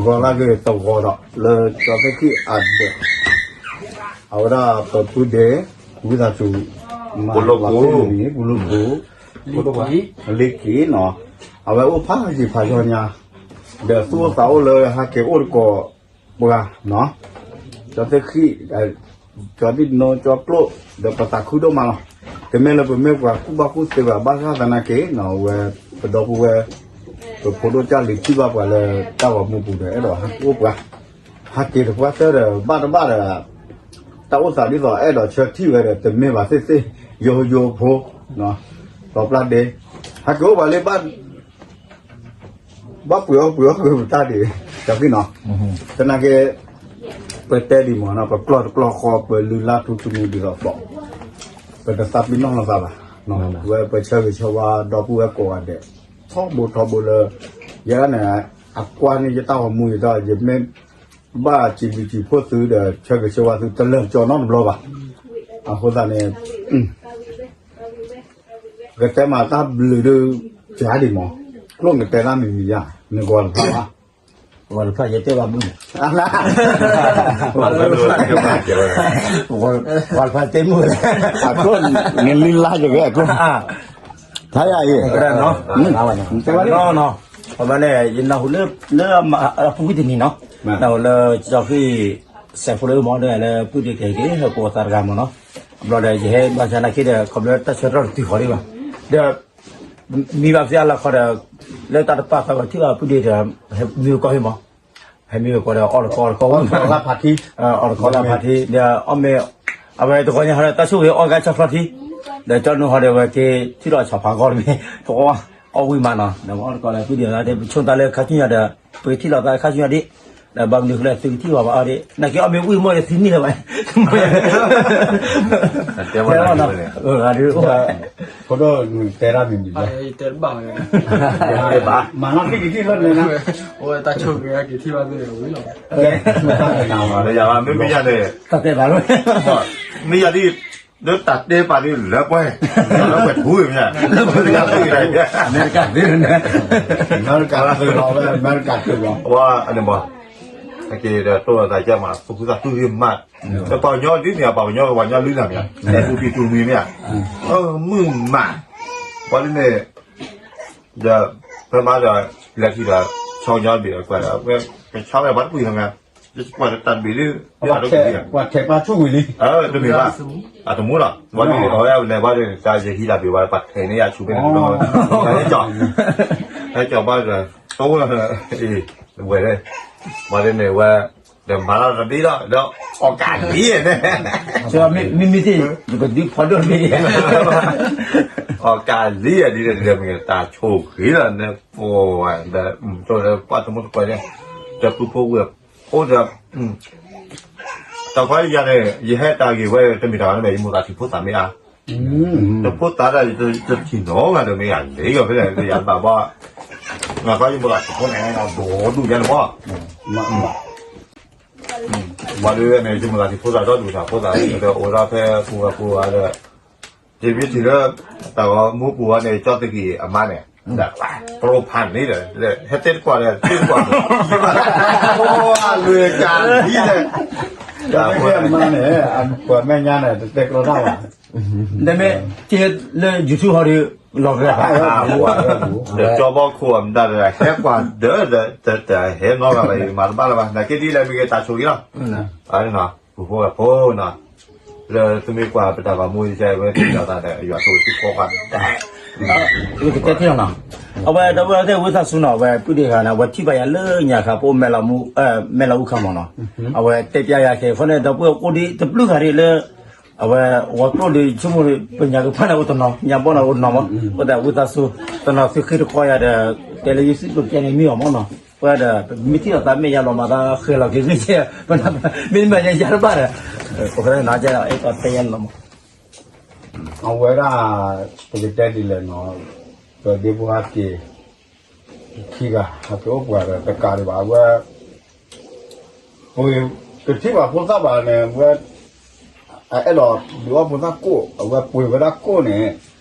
ကီလၢဂ့ၤတဂီၤဒီး လၢကၠီသ့ၣ်ခံအဒဲး, အဝဲဒၣ်ပပုၢ်ဒ့ ဝံသးစူၤ မၤလီၤသ့ၣ်န့ၣ် ပူၤလိၣ်ပူၤ လ့ၣ်က့ၤနီၤ, အဝဲအိၣ်ဖးယံၤဖးယီညါ, ဒီးသူၣ်အိၣ်သးအိၣ်လၢဟဲက့ၤအိၣ်တကိးပှၤနီၤ, ကၠီသ့ၣ်ခံ ကၠီသ့ၣ်နီၣ်ကၠီကျိၣ် ဒီးပသးခုဒိၣ်မးလီၤ. တမ့ၢ်လၢပမ့ၢ်ပှၤကူၣ်ဘၣ်ကူၣ်သ့ဘၣ် ဘၣ်ဆၣ်သနာ်က့နီၤ ဝဲ ပဒီပုၢ်ဝဲၢ် ပဖိဒိၣ်ကၢ်လံၤထံၣ်ဘၣ်ပှၤလၢတၢ်ဂီၤမူပူၤဒီး အဲၣ်ဒိးဟဲက့ၤအိၣ်ပှၤ, ဟဲက့ၤတပှၢ်တၢၢ်ဒီး ဘၣ်တဘၣ်ဒီး တၢ်အိၣ်သးဒ်သိးအဲၣ်ဒိးဆၢထံၣ်ဝဲဒီး တမ့ၢ်ဘၣ်သ့ၣ်သ့ၣ် ယိယိဖိ ဒီးပျၢ်ဒ့ ဟဲက့ၤအိၣ်ပှၤလၢဘၣ် ဘၣ်ပှ့ၤအီၣ်ပှ့ၤအီၣ်က့ၤပတၢ်ဒံး ကၠီသ့ၣ်နီၤ, သနာ်က့ ပတဲဒံးမ့ၢ်နီၤ ပကျီၢ်တကျီၢ်ဃီ ပလုၢ်လၢ်ထူထူမူဒ်သိးသိး ပတသးပ့ၤနီၣ်လိာ်သးဘၣ်, ဝဲပဆၢဂ့ၤဆၢဝါဒီပုၢ်ဝဲၢ်ကိးဂၤဒဲး ထီဘိထီဘိလၢ ယဲဒၣ်န့ၣ် အကွၢ်န့ၣ်ယတၢ်ဂီၤမူယတၢ် ယမ့ၢ်ဘၣ်စံးဘျုးစံးဖှိၣ်သုဒီး ဆၢဂ့ၤဆၢဝါသုတလၢာ်ကၠီနီတဘျီဘၣ်, အဃိသတးန့ၣ် ကတဲမၤတၢ်ဘျုးဒုး ကဒံးမး, ကျိၣ်နတဲတၢ်မံၤမံၤယါ, နဂီၤတဖၣ်ဘၣ်, ဂီၤတဖၣ်ယတဲဘၣ်မုၢ်, ဂီၤတဖၣ်တဲမုၢ်, အကျိၣ်နလံလါယဂဲအကျိၣ်, ဖးယၤအံၤ, နီၤ, အဘၣ်န့ၣ် ယနၢ်ဟူလၢ လၢအပူၤကွံာ်တနံၤနီၤ, နၢ်ဟူလၢ ကၠီဃံ စဲးဖိလၢမ့ၢ်ဒီးလၢပုၢ်ဒ့ကဟဲက့ၤ ဟဲကိးသးတဂၤမ့ၢ်နီၤ, ဘျီဒီး ယဟဲဘၣ်ဆၣ်သနာ်က့ဒီး ခီဖျိတၢ်ဆၢကတီၢ်တတုၤဃီၤဒံးဘၣ်, ဒီး မံဘၣ်သ့ၣ်အလီၢ်ခီဒီး လၢတၢ်တပာ်သးဝဲထံၣ်ဘၣ်ပုၢ်ဒ့ဒီး ဟဲမံဝဲကီၢ်ဟ့ၣ်မး, ဟဲမံဝဲကီၢ်ဒီး အီၣ်တကီၢ်တကီၢ်ဝဲ, အီၣ်တကီၢ်လၢဖးထံ ဒီးအီၣ်မ့ၢ် အဝဲတဂီၤညါဟီဒီး တၢ်ဆိၣ်ဂ့ၤအီၣ်ကါဆီဖျီထံ, ဒီးကၠီနုဟီဒီး ဝဲက့ၤထံၣ်လီၤဆီဖးကီၢ်တမံၤ တအီၣ်ဝံၣ်မးနီၤ, ဒီးအီၣ်တကီၢ်လၢပုၢ်ဒ့ဒီး ပဆိကမိၣ်သးလၢခါဆူညါဒီး ပကထံၣ်လိာ်သးခါဆူညါဒံး, ဒီးဘၣ်မနုၤဃိလဲၣ် သုကထံၣ်ဘၣ်ဘၣ်အီၤဒံး နာ်က့အီၣ်မ့ၢ်ဝံၣ်မ့ၢ်ဒီးသုန့ၢ်လၢၤဘၣ်, တဲဝဲဒၣ် တဲဒၣ်မံၤမံၤလၢ တဲတဘၣ်ဝဲ, မၤနီၢ်ထံၣ်ကထံၣ်လၢန့ၣ်, အိၣ်ဝဲတၢ်ဆိၣ်ဂ့ၤကထံၣ်ဘၣ်သ့ၣ်ဝံၤလီၤ, မ့မ့ၢ်ယၤန့ၣ်, တၢ်တဲဘၣ်လီၤ, မ့ၢ်ယၤဒ် လၢတၢ်တဲပာ်ဒ်လၢပှဲၤ, လၢပှဲၤထူမ့ၢ်, အမဲရကၤသုးန့ၣ်, အမဲရကၤသုးလီၤဝဲ အမဲရကၤသုးလီၤ, အန့ၣ်ဘၣ်, အက့ၤဒီးတိၢ်သးကမၤ သူၣ်ခုသးခုဂ့ၤမး, ဒီးပှၤကညီဒ်န့ၣ် ပှၤကညီပှၤကညီလုၢ်လၢ်မ့ၢ်, သူၣ်ပံၤသူၣ်မံၤမ့ၢ်, မုၢ်မး, ပှၤဒ်န့ၣ် ဒီး ဖဲမးဒီး လဲၤထံၣ်ဒီး ဆီကညီတဘ့ၣ်ဒီး ကွၢ်ဒီး ကဆီဝဲပှၤတပှံၤလီၤမ့ၢ်, ကွၢ်ဒီးတၢ်တဘ့ၣ်ဒ် ပှၤထဲးပှၤဆိၣ်ဝံၤလံ, တမ့ၢ်ဘၣ်, အတမူလီၤ, ဝဲဒ်အဝဲလဲၤဘၣ်ဒီး တၢ်ယဟံးတၢ်ဘ့ၣ်ဝဲ ပှၤထဲးန့ၢ်ယၤဆူၣ်ဖဲန့ၣ်, ဟဲကၠီဘၣ်ဒီး အဝဲ ဝဲၢ် ဝဲဒ်န့ၣ်ဝဲ ဒီးမၤလီၤတဘ့ၣ်လီၤ ဒီးအီၣ်ကးလံန့ၣ်, မ့မ့ၢ်သ့ၣ် ယကဒုးဖီဒိၣ်တဘ့ၣ် အီၣ်ကးလံဒ်န့ၣ် မ့ၢ်တၢ်ဆိၣ်ဂ့ၤလီၤန့ၣ် ပှၤဒီး ပှၤတမူတကိးန့ၣ် ဒီးပုၢ်ဖိဝဲၢ် အိၣ်ဒီး တၢ်ခီယၤန့ၣ် ယဟဲတၢ်ဂ့ၢ်ဝဲ တမ့ၢ်တၢ်ဝဲန့ၣ် ယမိၢ်သးထံၣ်ဖိသၣ်မ့ၢ်ဧါ, တဖိသၣ်ဒၣ် ယတထံၣ်နီတဂၤဒီးမ့ၢ်ဧါ လၢယီၤဖဲလဲၣ် ယဘၣ်ဘီ နခီယမိၢ်သးထံၣ်ဖိန့ၣ် ဒိၣ်ဒူၣ်ယါန့ၣ်မီၢ်, ဘၣ်ဒီးန့ၣ် ယမိၢ်သးထံၣ်ဖိသၣ်ဒီဒူၣ်သးဖိသၣ်ဒီး အိၣ်ဒီးဖဲပူၤဝဲပူၤဝဲဒီး ယမ့ၢ်ထံၣ်လၢ တၢ်ဂီၤမူပူၤဝဲန့ၣ် ကၠီသက့ၤအမါန့ၣ် ပရိဖးန့ၣ်ဒီး ဟဲတဲတကွၢ်ဒီး တဲတကွၢ်ဒီး လွဲၢ်ကးလံဒီး မါန့ၣ် ပှၤမဲာ်ညါန့ၣ် တတဲကျီတၢ်ဘၣ် နမ့ၢ်က့ၤလၢ YouTube ဟီဒီး လီၤဂာ် ဒီးကၠီဘီခိၣ်အမတၤဒီး ဟဲကွၢ်ဒီး တဟဲနီတဂၤဘၣ် မၤတဘၣ်လၢၤဘၣ် နာ်က့ဒ်လဲၣ်မ့ၢ်ဂ့ၤတၢ်ဆိၣ်ဂ့ၤလီၤ ပူဖိဝဲဖိနီၤ လၢသုမ့ၢ်ကွၢ်ပတၢ်ဂီၤမူယဲဝဲသ့ၣ်ဒီးသးဒီး ယွၤဆိၣ်ဂ့ၤသုကိးဂၤဒဲး ကတဲထီၣ်နီၤ အဝဲဒီပုၢ်ဝဲၢ်သ့ၣ်ဝံသးစူၤနီၤ အဝဲပုၢ်ဒ့ဂၤန့ၣ် အဝဲထံၣ်ဘၣ်ယၤလၢညါခါ ပအိၣ်မဲာ်လီၤမူ မဲာ်လီၤအူခါမီၤနီၤ အဝဲတဲပျဲယၤခဲအံၤ အဃိန့ၣ် ဒီပုၢ်ဝဲၢ်ကိးဒံတဘျုးဂၤဒ်လၢ အဝဲ ဂီၤကျိၣ်ဒီး ဆိကမိၣ်ဒီး ပညါကဖၣ်န့ၣ်အိၣ်တနီၤ ညါဘီန့ၣ်အိၣ်တနီၤမး အဃိသတးဝံသးစူၤ တနီၤသုဃ့တဃီယၤဒီး တဲလၢယစံၣ်ကျိၤကဲန့ၣ်မ့ၢ်အီၤမးနီၤ အဃိဒီး မ့ၢ်ထံၣ်လိာ်သးမဲာ်ယါလီၤမး သးဃဲၤလီၤက့ၤဂ့ၢ်ကဲ ပမ့ၢ်မၤညါယါတဘၣ်ဒီး အဃိန့ၣ် အဲၣ်ဒိးတဲယါလီၤမး အဝဲဒၣ် ပကတဲဒ်လဲၣ်နီၤ ပဒ့ဖိဟဲက့ၤ ခံဂၤ ဟဲက့ၤအိၣ်ပှၤဒီးတကးဒံးဘၣ် အဝဲ ပှ့ၤကထံၣ်ဘၣ်ဖိသၣ်ဘၣ်န့ၣ် အဝဲ အအဲၣ်ဒိးဒုးအီၣ်ဖိသၣ်ကိၣ် အဝဲပှ့ၤဝဲဒၣ်ကိၣ်န့ၣ်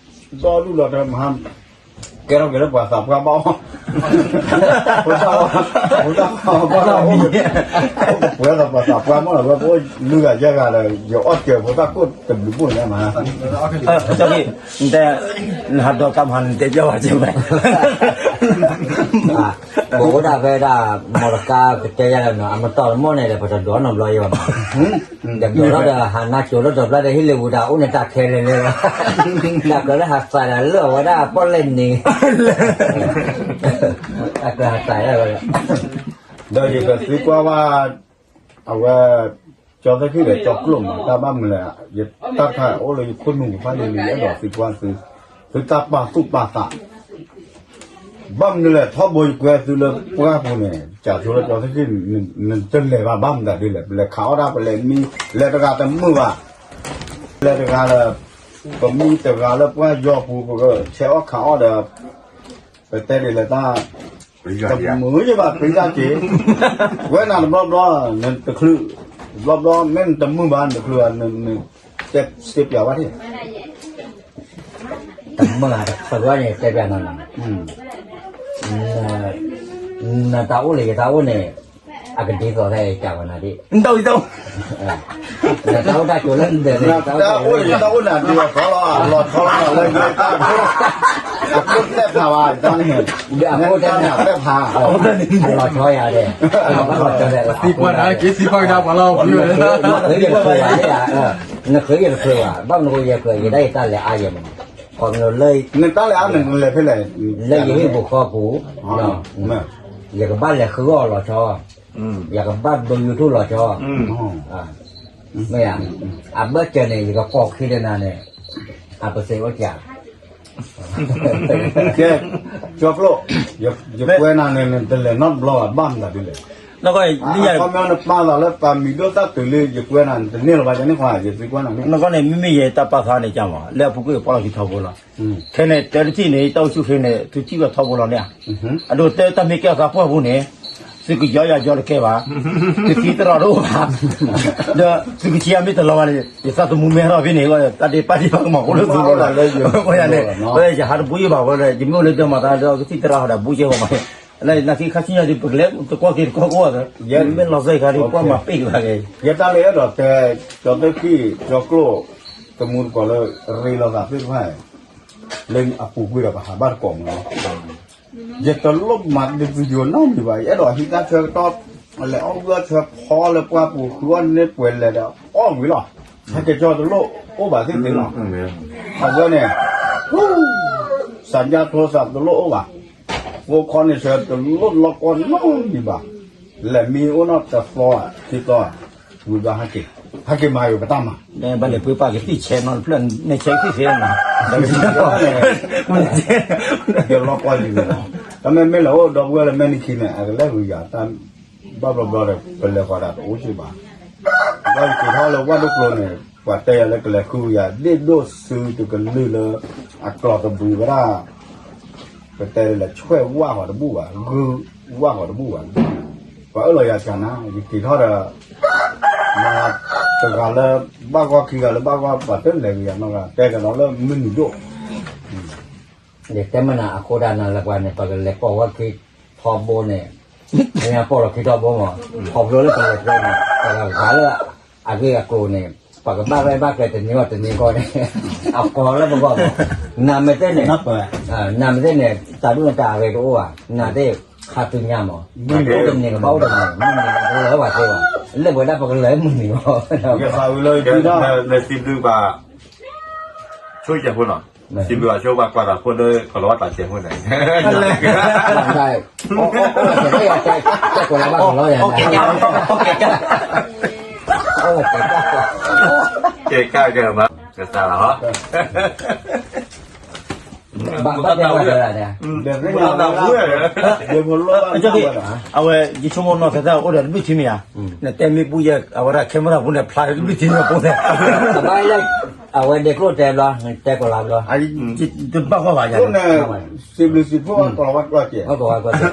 ဒီဒူၣ်ဒီထၢမဟါ ကဲထီၣ်က့ၤလၢပှၤသးပှၢ်ဘၣ်အီၤ, ဖိသၣ်, ဖိသၣ်ဘၣ်အီၤ, အိၣ်ကပှဲၤဒီးပှၤသးပှၢ်မးလီၤ, ဝဲပအိၣ်လွံၢ်ဂၤယဲၢ်ဂၤဒီး ယအီၣ်စၢၤဖိသၣ်ခိၣ်တဘျုးဘိၣ်ညါမး, နတဲ, နဟးဒီးကါမဟါနတဲပျီဝဲကဲဝဲ, ပအိၣ်ဒၣ်ဖဲဒၣ် မီတကါကတဲယၤလၢနီၤ အမတီၢ်တမီၢ်န့ၣ်ဒီး ပတဒိးနီတဘျီယဲၢ်ဘၣ်မး, ဒီးဒိးထီၣ်ဒီးဟးနါစိၤလၢဒီးဖျါဒီးဟ့ၣ်လ့ၣ်ဝူၤတၢ်အိၣ်န့ၣ်တၢ်ခဲလၢာ်လၢာ်, တၢ်ကြၢးလၢဟးသးဒီးလၢအဝဲဒၣ်အပီၣ်လဲၣ်န့ၣ်, တၢ်ကြၢးဟးသးဒၣ်ဝဲ, ဒီးယကသံကွၢ်ဘၣ် အဝဲ ကၠီသ့ၣ်ခံဒီးကၠီကျိာ်မး တၢ်ဘၣ်မနုၤလဲၣ်, ယတၢ်တခါအိၣ်လၢယခိၣ်နူာ်တဖၣ်န့ၣ် ယအဲၣ်ဒိးသံကွၢ်သု, သုတၢ်ပာ်သူၣ်ပာ်သး ဘၣ်မနုၤလဲၣ် ထီဘိယကွဲသုလၢပှၢ်ပူၤန့ၣ် ကၠးဆိလၢကၠီသ့ၣ်ခံ နတလဲၤဘၣ် ဘၣ်မနုၤဒ်လဲၣ်, ပလဲၤခးအီၣ်ဒၣ် ပလဲၤမံ လဲၤတဂၤတမုာ်ဘၣ်, လဲၤတဂၤဒီး ပမံတဂၤလၢပှၢ်ယီၤပူၤ ပကဆဲးအီၣ်ခးအီၣ်ဒီး ပတဲဒ်လဲၣ်တၢ် တမုာ်ယဘၣ် ပံတၢ်က့ၤ, ဝဲနၤတဘျီဘျီ နတချုး, တဘျီဘျီ မ့ၢ်နတမုာ်ဘၣ် နတချုးဘၣ် နတဲစ့ပျးဝဲဒၣ် တမုာ်တချုးဘၣ်န့ၣ် တဲပျးနၤန့ၣ်, နတၢ်အိၣ်လၢယတၢ်အိၣ်န့ၣ် အကဒ်သိးဖဲကၢ်ဝဲနၤဒ်, နတၢ်အိၣ်တၢ်ကၠိလၢနဒၢးန့ၣ် တၢ်အိၣ်လၢယတၢ်အိၣ်န့ၣ် ဒ်သိးလီၤ လီၤဆီလီၤလၢယတၢ်အိၣ်, အကျိၣ်တဲဖးဘၣ် ယတၢ်န့ၣ်, အကျိၣ်တဲဖး, လီၤဆီယၤဒဲး, လီၤဆီဒဲး, သံကွၢ်နၤက့ၤသံကွၢ်ကဒါပှၤလီၤ, နဃုယတချုးဘၣ်, ဘၣ်မနုၤဃိယဃု ယဒၣ်ယတၢ်လဲၤအါယဲၢ်မး, ခီဖျိလၢ နတၢ်လဲၤအါန့ၣ် နလဲၤဖဲလဲၣ်, လၢယဟံၣ်ပူၤဃီပူၤ, ယကဘၣ်လဲၤဃုအီၣ်လီၤဆီ, ယကဘၣ်ဒိ YouTube လီၤဆီ, မ့ၢ်ဧါ, အဘၢၣ်စၢၤန့ၣ် ယကကိးခံဒီးနၤန့ၣ်, အပစ့းအိၣ်စၢၤ ကဲ, ကၠီကျိာ်, ယကွဲနၤန့ၣ် နတလဲၤနီတဘျီဘၣ် ဘၣ်မနုၤဒ်လဲၣ်, အခီပညီနပာ်သးလၢပှၤမံၤဒိၣ်သၣ်တုၤလံ ယကွဲနၤ နတန့ၢ်လၢၤဘၣ် ယန့ၢ်ခွါ ယသံကွၢ်နၤန့ၣ်, နဂီၢ်န့ၣ် မ့မ့ၢ်ယတၢ်ပာ်သးန့ၣ်ကမး လၢအပူၤကွံာ်ပီၣ်လီၤခံထီဘိလီၤ, ခဲန့ၣ် တဲတထံၣ်န့ၣ် ယတၢ်အိၣ်ဆူၣ်ချ့န့ၣ် သုထံၣ်ဝဲထီဘိလီၤန့ၣ်, အဒိတဲတၢ်မ့ၢ်ကဲအသးပှၢ်ပူၤန့ၣ် သုကယီယၤယီတကဲဘၣ်, သုသံသရၣ်တအိၣ်ဘၣ်, ဒီးသုကဆံးအမ့ၢ်တလီၤဘၣ်န့ၣ် ယသးသမူမ့ၢ်ဟဲထီၣ်ဖဲန့ၣ် တၢ်ဒ့ပာ်ဒ့ပာ်ကမီၤအိၣ်လၢသုလီၤ, န့ၣ်, ယဟးတဘိယဘၣ်ဝဲဒီး ယမ့ၢ်အိၣ်လၢဒၢးမၤသးဒီးကသံၣ်သရၣ်ဟီဒီးဘိယဲၢ်ဂီၤမး, နာ်က့ခါဆူညါဒ်ပကလဲၤတကွီၢ်က့ၤတကွီၢ်ကအိၣ်, မ့ၢ်လီၤစဲခါဒ်ပှၤမၤပ့ၢ်က့ၤဘၣ်က့ၤ, ယတၢ်လၢအဲၣ်ဒိးတဲ ကၠီသ့ၣ်ခံ ကၠီကျိာ် တမူတကိးလၢ ရ့လိာ်သးသ့ၣ်တဖၣ် လၢအပူၤကွံာ်ဒီးပဟးဘၣ်တကိးမးလီၤ, ယတလိၣ်မၤတသ့ယိၤနီတမံၤဘၣ် ယအဲၣ်ဒိးဟံးတၢ်ဆၢကတီၢ် လဲၤအီၣ်ဝံၣ်အီၣ်ဆၢဖီလၢပှၢ်ပူၤ ဃုအီၣ်န့ၢ်ပှဲၤလဲၤဒီးအီၣ်ဝံၤလီၤ, ဟဲက့ၤကၠီတလိၣ်အိၣ်ဘၣ်သ့ၣ်သ့ၣ်လီၤ, အဝဲန့ၣ် စၢ်ညါထိသၣ်တလိၣ်အိၣ်ဘၣ်, ဖိခီန့ၣ်ဆၢတလိၣ်လီၤကီနီတမံၤဘၣ်, လဲၤမံအိၣ်နီၢ်တသီခံသီ, ဝံၤဘျီဟဲက့ၤ, ဟဲက့ၤမၤယိၤပတၢ်မၤ ဘၣ်လဲၤပှ့ၤပာ်ကသံၣ်ဆဲးနီတဖျၢၣ် နဲဆဲးကသံၣ်ဆဲးနီၤ, ယလီၤကွၢ်လံန့ၣ်လီၤ, တၢ်မ့မ့ၢ်လဲၤအိၣ်ဒီပုၢ်ဝဲၢ်လၢမဲာ်နခံန့ၣ် အကလဲၤဂုာ်ယၤတၢ် ဘၣ်ဘျီဘျီဒီး ပလဲၤဃီၤဒၣ်တအိၣ်စ့ၢ်ဘၣ်, ဘၣ်ယက့ၤထီၣ်လၢဝၣ်ဒိၣ်ကျိၤန့ၣ် ပှၤတဲယၤလၢကလဲၤဃုယၤ ဒ့ၣ်ဒိၣ်စုတကလုာ်လၢ အကျီၢ်တဘုးဝဲဒၣ် ပတဲလဲၤဆွဲၣ်ဝၣ်ဃီၤတဘူၣ်ဘၣ် ဂုၢ်ဝၣ်ဃီၤတဘူၣ်ဘၣ်, ပှၤအၢၣ်လီၤယၤကနၤ ယက့ၤထီၣ်ဒီး မၤတဂၤလၢ ဘၣ်ဂီၢ်ခံဂၤလၢဘၣ်ဂီၢ် ပှၤတလဲၤကယၤနီတဂၤ တဲကဒီးလၢမုၢ်နံၤဒိၣ်, ယတဲမနၤအဃိဒၣ်နၤလၢပှၤန့ၣ် ပကလဲၤပိာ်ဝဲခံထီဘိန့ၣ်, မ့ၢ်ပိာ်လီၤခံထီဘိမး, ခီဖျိလၢပလဲၤကျဲန့ၣ် ပကဂၤလၢ အဂ့ၢ်အကျိၤန့ၣ် ပကဘၣ်ရဲၣ်ဘၣ်ကျဲၤတနံၤဂီၢ်တနံၤဂီၢ်န့ၣ် အကီလၢပဂီၢ်မး, နၤမ့ၢ်သ့ၣ်န့ၣ်, နၤမ့ၢ်သ့ၣ်န့ၣ် တၢ်ဒူၣ်န့ၣ်တၢ်အဂ့ၤတအိၣ်ဘၣ်, နၤသ့ၣ်ခါဆူညါမး, အိၣ်တနံၤကဘၣ်အိၣ်တနံၤ, မုၢ်နံၤကလၢာ်ဘၣ်သ့ဘၣ်, လၢပဝဲဒၣ်ပကလၢာ်မုၢ်နံၤမး, ယသးဝံၤလၢယသံဘၣ် ဆိယဲၢ်ဖိနီၤ, စံးဘျုးဘၣ်ဆိဘၣ်ကွၢ်တၢ်ဖိဒီးကလီၤဝါတၢ်စဲးဖိန့ၣ်, ကဲကဲကဲမး ကစၢ်လီၤ, ဘၣ်ဘၣ်တဲဝဲ, အဝဲ ယဆိကမိၣ်နီၢ်သဲသၣ်အိၣ်ဒီးတဘျုးထံမ့ၢ်ဧါ, နတဲမ့ၢ်ပူၤယဲၢ် အဝဲဒၣ် camera ဖိန့ၣ် ဖျါတဘျုးထံမ့ၢ်ပူၤန့ၣ်, အဝဲဒၣ်ကျိၣ်တဲဘျီ တဲကလီၤဘျီ, တဘၣ်ဃီဘၣ်ယၤန့ၣ်, စံးဘျုးစံးဖှိၣ်ကလီၤဝါကျိၣ်စဲး,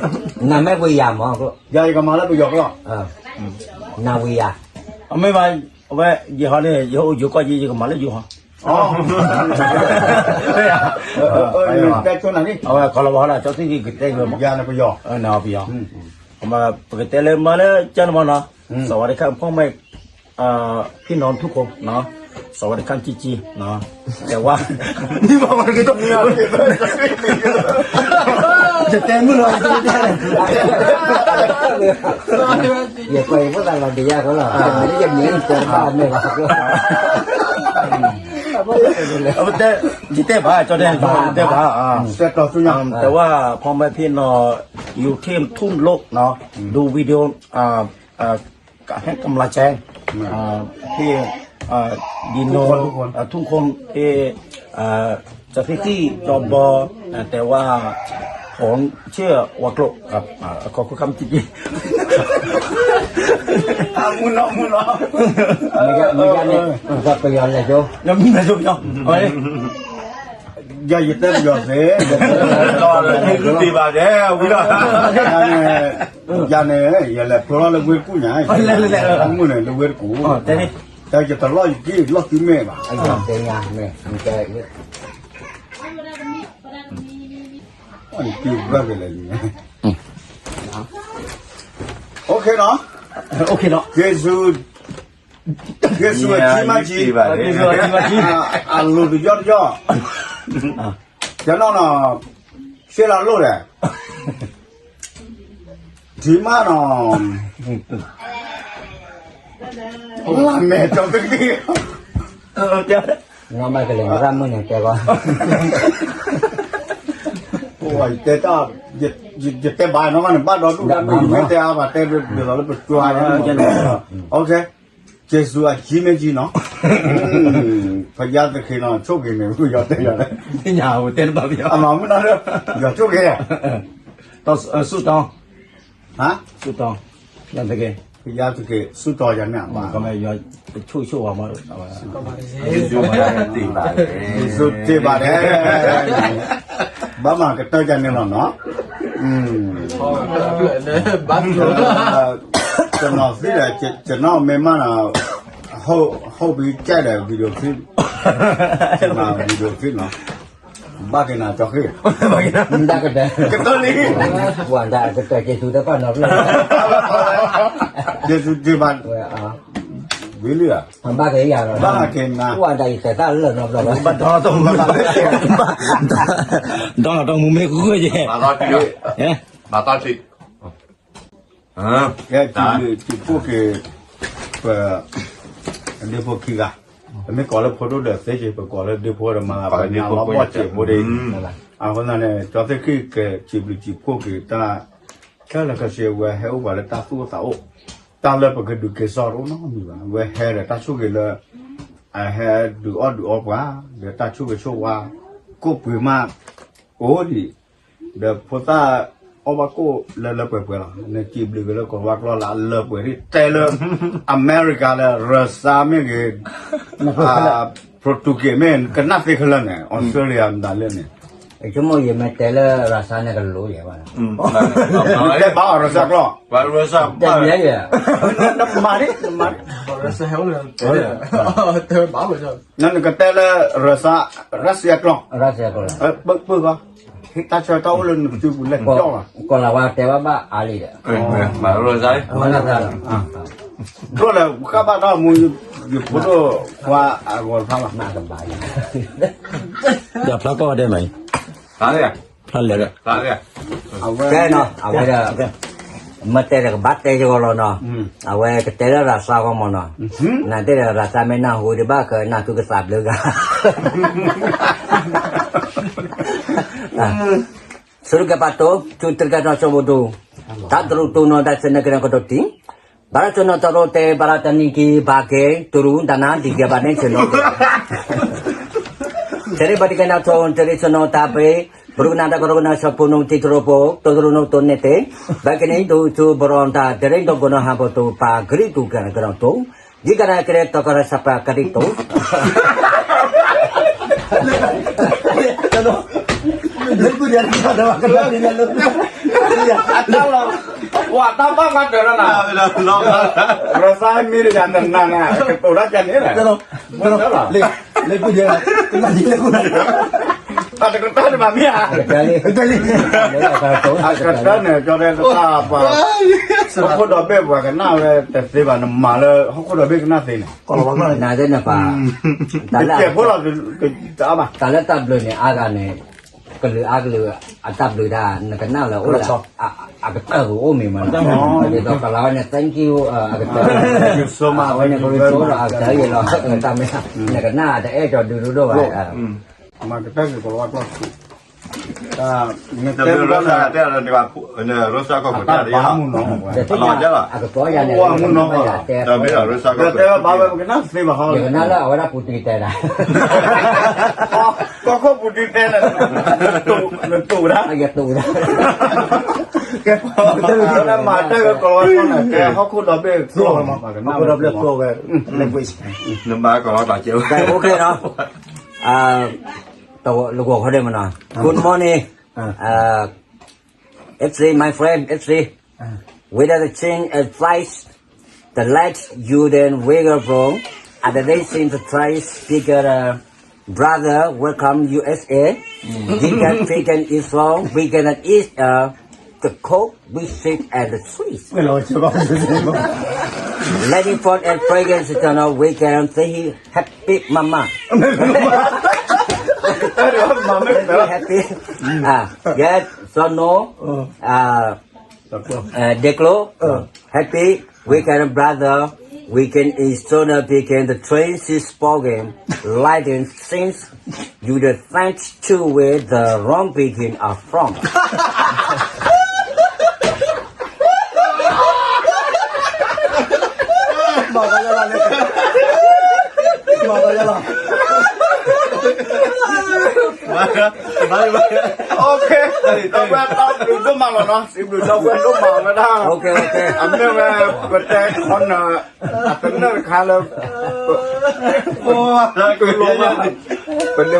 နမ့ၢ်ပယၤမး, ယၤယကမၤလၢပယီၤကီၢ်, နၤဝံၤယၤ, အမ့ၢ်ဘၣ်, အဝဲ ယဟီန့ၣ် ယအိၣ်ယိၤကီၢ်ယံၤ ယကမၤလၢယိၤဟီ တဲဆိနၤလံ အဝဲကီၢ်လီၤဝါဟီဒၣ် ကၠီသ့ၣ်ဂ့ၤကတဲက့ၤမး ယၤန့ၣ်ပယီၤ ပယီၤ ပကတဲလၢမၤလၢကၠီနမီၢ်နီၤ สวัสดีครับพ่อแม่ พี่น้องทุกคนเนาะ สวัสดีครับจีจีเนาะ แต่ว่า จะเต้นมึงเหรอ ယကွၢ်အံၤဖိသၣ်လီၤဒံးယၤဃီလီၤ ယမ့ၢ်တဲဘၣ်မ့ၢ်ဘၣ် ယတဲဘၣ် ကၠီတဲ ယတဲဘၣ် แต่ว่าพ่อแม่พี่น้องอยู่ที่ทั่วโลกเนาะ ดูวิดีโอ อ่าให้กำลังใจ อ่าที่ อ่า ดีโน ทุกคน อ่า ทุกคนที่ อ่า จะพิธีจอบอ อ่า แต่ว่า ผมเชื่อว่ากลัวครับ อ่า ขอบคุณครับจริงๆ မုၢ်နီၤ မုၢ်နီၤ မုၢ်နီၤ မုၢ်နီၤ မုၢ်နီၤ မုၢ်နီၤ ယတဲပယီၤသ့ ယၤန့ၣ် ယလဲၤဖျိထီၣ်လၢ ဝ့ၢ်တကူၣ်ညါ မုၢ်န့ၣ် လၢဝ့ၢ်တကူၣ် တဲယတလီၢ်ယက့ၢ် လီၢ်သုမဲာ်ဘၣ် ယက့ၢ်ဘၣ်ကလဲၣ် OK နီၤ OK နီၤ ယ့ၣ်ၡူး ယ့ၣ်ၡူးအကံမကံ အလိၤတယီၢ်တယီၢ် ယနီၢ်နီၢ် ရှဲလၢလိၣ်ဒီး ထံမးနီၤ လၢမဲာ်ကၠီတက့ၢ် ငါမၤကလဲၤရၢ်မုၢ်န့ၣ်တဲဘၣ် ယတဲတၢ် ယတဲဘၣ်နီၤမးန့ၣ် ဘၣ်ဒီဒူၣ်ဒီး မ့ၢ်တဲအါဘၣ်တဲဒ်သိးလၢပကွၢ် OK ယ့ၣ်ၡူးအကံမ့ၢ်ကံနီၤ ဘုရားသခင်နီၤ ဆိၣ်ဂ့ၤန့ၣ် ယတဲယၤလဲၣ် ညါဝဲတဲတဘၣ်ပယီၤ အမၤမုၢ်နီၤ ယွၤဆိၣ်ဂ့ၤ ဆုတောင်း ဟါ ဆုတောင်း ဘုရားသခင် ဘုရားသခင် ဆုတောင်းယၤန့ၣ် ကမ့ၢ်ယွၤဆိၣ်ဆိၣ်ဝါမး ယ့ၣ်ၡူးတ့ၢ်ဘၣ်န့ၣ် ယ့ၣ်ၡူးတ့ၢ်ဘၣ်န့ၣ် ဘၣ်မၤကတၢၢ်ယၤန့ၣ်လီၤနီၤ ကျွန်တော်သိတယ် ကျွန်တော်မင်းမနာ ဟုတ် ဟုတ်ပြီ ကြိုက်တယ် video clip ကျွန်တော် video clip နော် ဘၣ်က့ၤနာ်ကျော်ခေတ် မတၤကတၢၢ် ကတၢၢ်လံ ဝၤဒၣ်ကတၢၢ် က့ၤသူတပၣ်နီၤဖျၢၣ် က့ၤသူတပၣ် ဝဲအါ ဝံၤလံဧါ ဘၣ်က့ၤယၤလီၤ ဘၣ်က့ၤနာ် ဝၤဒၣ်အံၤတဲတၢ်လၢာ်နီတဘျီလီၤ ဘၣ်ဒီတမူ ဒီတမူမ့ၢ်ဃုယဲ မၤသီထံ မၤသီထံ ကဲ စံးဘျုးစံးဖှိၣ်က့ၤ ပ ဒ့ဖိခံဂၤ ပမ့ၢ်ကိးလၢဖိဒိၣ်ဒီးသ့က့ၤ ပကိးလၢဒ့ဖိဒီးမၤလၤပညါလီၤဘီၣ်စဲးဖိဒ်အံၤ အဃိသတးန့ၣ် ကၠီသ့ၣ်ခံက့ၤ စံးဘျုးစံးဖှိၣ်က့ၤတၢ် ခဲလၢာ်ခဲဆ့ အဝဲဟဲအိၣ်ပှၤလၢတၢ်သူၣ်အိၣ်သးအိၣ် တၢ်လၢပကဒုးက့ၤစၢ်တအိၣ်နီတမံၤဘၣ် အဝဲဟဲဒီးတၢ်ဆိၣ်ဂ့ၤလၢ အဟဲဒုးအီၣ်ဒုးအီပှၤ ဒီးတၢ်ဆိၣ်ဂ့ၤဆိၣ်ဝါ ကိးပှ့ၤမး အိၣ်ဒံး ဒီးဖိသၣ်အီၣ်ဘၣ်ကိၣ်လၢလၢပှဲၤပှဲၤလီၤ နစံးဘျုးက့ၤလၢကီၢ်ဝါကျီလၢအလၢပှဲၤဒ်တဲလၢ အမဲရကၤလၢ ရၢစါမ့ၢ်ဂ့ၤ ပရတူးက့ၤမ့ၢ် ကနၣ်သ့ခဲလၢာ်န့ၣ် အီစထြ့လယါမတၤလၢန့ၣ် ဆိကမိၣ်ယမ့ၢ်တဲလၢရၢစါန့ၣ်ကလိၤယဲၢ်ဘၣ် တဲဘၣ်အီၤရၢစါကျီၢ် တဲဘၣ်ယဲၢ် နမၤဒ် နမၤဒ် နကတဲလၢရၢစါ ရၢစါကျီၢ် ပၢၢ်ကီ တၢ်ဆၢတၢ်အိၣ်လၢနကစုပူၤလဲၣ်ကီၢ်ဘၣ် ကီၢ်လၢဝါတဲဘၣ်ဘၣ်အါလံဒီး မၤရၢစါ ဒိၣ်လဲၣ် ဃၣ်ဘၣ်တၢ်မူ ယဖိဒိၣ်ခွါအဂီၤတဖၣ်ဘၣ် ယဖျါကီၢ်ဒဲးမး ဖျါလဲၣ် ဖျါလဲၣ် ကဲနီၤ အဝဲဒၣ် မ့ၢ်တဲဒီးကဘၣ်တဲယဂီၢ်လီၤနီၤ အဝဲကတဲလၢရၢစါဂီၢ်မးနီၤ နတဲဒီးရၢစါမ့ၢ်နၢ်ဟူဒံးဘၣ်ကနၢ်သူကသးဘျုးဂၤ စရူးကပၤတိ စူတရကဲနီၤစိဘိဒူ တၢ်တရူးတူၢ်နီၢ်တၢ်စဲးန့ၣ်ကရၢကရိတံၢ် ဘၣ်ရၣ်စိနီၣ်တရိတဲ ဘၣ်ရၣ်တနံၤကံဘၣ်က့ၤ တရူးဒၣ်နါဒံးကဲဘၣ်န့ၣ် စိနီၣ်က့ၤ တရံးဘၣ်တကဲနီၤထိ တရံးစိနီၣ်တၢ်ပ့ၤ ဘြူးကနၣ်တၢ်ကရူၢ်ကနၣ်စိဖိနူတံတရိပိ တိတရူးနီၣ်တိန့ၢ်တ့ၢ် ဘၣ်ကန့ၣ်ဒိၣ်ဆူဘရီတၢ် တရံးဒိၣ်ကိးနီၢ်ဟးဖိတိ ပၢ်ကရံၣ်တူၢ်ကဲနီၤကရၢတိ ဒ်ကနၣ်ကရဲတီကရၢစးပၢ်ကရံၣ်တိ ဝၤတၢ်ဘၣ်မၤတၢၤလီၤနၤ ရၢစါမ့ၢ်တယၤနနၤနၤ ကတိၤတၢ်ကန့ၣ်လီၤ လံ လၢကူၣ်ယဲ, ကနၣ်ယဲလၢကူၣ်, အတကတၢၢ်တမးမ့ၢ်ဧါ, တၢ်လံ, အကတၢၢ်န့ၣ် ကၠီတဲတၢ်ပှၤ, ဟီၣ်ခိၣ်ဒီဘ့ၣ်ပှၤကနၣ်ဝဲတသ့ဘၣ် နမၤလၢဟီၣ်ခိၣ်ဒီဘ့ၣ်ကနၣ်သ့န့ၣ်, နသ့ၣ်နပၤ, တၢ်လၢ, တၢ်လၢတၢ်ဘျုးန့ၣ်အါဂၤန့ၣ်, ကလုာ်အါကလုာ်, အတၢ်ဘျုးတၢ် နကနၣ်လၢအိၣ်လၢ, အကတၢၢ်ပူၤအိၣ်မ့ၢ်မး, ဒ်သိးကလီၤဝဲန့ၣ် thank you, အကတၢၢ်, အဝဲန့ၣ် ကရူၢ်စိဒီးအကတၢၢ်ယဲလီၤ, တၢ်မ့ၢ်, နကနၣ်တအဲၣ်ကီၤဒုးဒိၣ်ဒိၣ်ဘၣ်, မၤကတၢၢ်ကကလီၤဝဲကျီၢ်ဆူ, တၢ်မ့ၢ်တဲဘၣ်, တၢ်ဘၣ်မူနီၤ, အကပီၤယၤန့ၣ်, မူနီၤ, တၢ်မ့ၢ်, တဲဘၣ်ဝဲပကနၣ်သ့ဘၣ်ဟီ, ယကနၣ်လၢအဝဲဒၣ်ပူၤတံၤတဲဒၣ်, ကီၢ်ခိၣ်ပူၤတံၤတဲန့ၣ်, နတူၢ်ဒၣ်, ယတူၢ်ဒၣ်, မၤတၢ်ကကလီၤဝဲန့ၣ် ဟီၣ်ခိၣ်ဒီဘ့ၣ်ကျီၢ်, ဟီၣ်ခိၣ်ဒီဘ့ၣ်ကျီၢ်ဝဲ, နမၤကလီၤတၢ်ကဲ, လၢဂီၤခီဒဲးမနီၤ, Good morning, uh, F C, my friend, F C. Without the change advice, the light you then wake up from, at the day since the Christ speaker, uh, brother, welcome U S A. Deacon, Deacon Israel, we can eat, uh, the coke, we sit at the trees. Lady Ford and Fragrance Channel, we can say happy mama. Happy, happy. Ah, yes, so no. Ah, uh, Declo, happy weekend, brother. Weekend is so the weekend, the train is spoken. Lightning since you the thanks to with the wrong picking of from. မၤသးယလီၤ, မၤသးယလီၤ, မၤသးယလီၤ, တၢ်ဘျုးဒိၣ်မးလီၤနီၤ, စံးဘျုးဒီပုၢ်ဝဲၢ်ဒိၣ်မးဝဲဒၣ်, အမ့ၢ်ဝဲ, ပတဲခီနၤ, အသနၢၣ်တခါလၢ, ပဒ့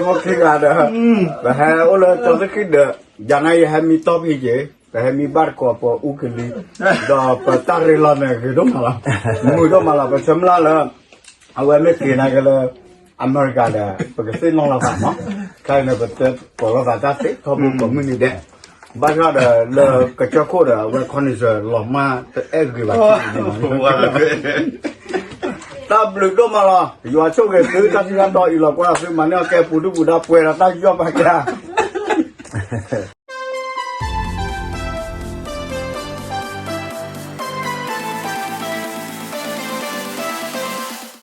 ဖိခံဂၤဒီး, ပဟဲအိၣ်လၢကၠီသ့ၣ်ခံဒီး, ယၤန့ၣ်ယဟဲမံတီၢ်ဖံက့ၤ, ပဟဲမံဘၣ်တကိးပအူကလံၤ, ဒီးပတၢ်ရ့လိာ်န့ၣ်ဂ့ၤဒိၣ်မးလီၤ, မုာ်ဒိၣ်မးလီၤ, ပဆၢမုၢ်လၢ်လၢ, အဝဲမ့ၢ်က့ၤနာ်က့ၤလၢ, အမဲရကၤဒီး ပကသ့ၣ်နီၣ်လိာ်သးမး, ခဲအံၤန့ၣ် ပတဲကိးလိာ်သးတၢ်သ့ထီဘိကိးမုၢ်နံၤဒဲး, ဘၣ်ဆၣ်ဒီးလၢကစၢၢ်ခိၣ်ဒီး အဝဲခီနံၣ်စၢၤလီၤမၢ်တအဲၣ်ဂ့ၤဘၣ်, တၢ်ဘျုးဒိၣ်မးလီၤ, ယွၤဆိၣ်ဂ့ၤသုတၢ်ထံၣ်တၢ်တီအံၤလီၤ, ကွၢ်သုမၤန့ၢ်အီၤကဲပူၤဒုၣ်ပူၤဒါပှဲၤဒီးတၢ်ယူးယီၣ်ပာ်ကဲ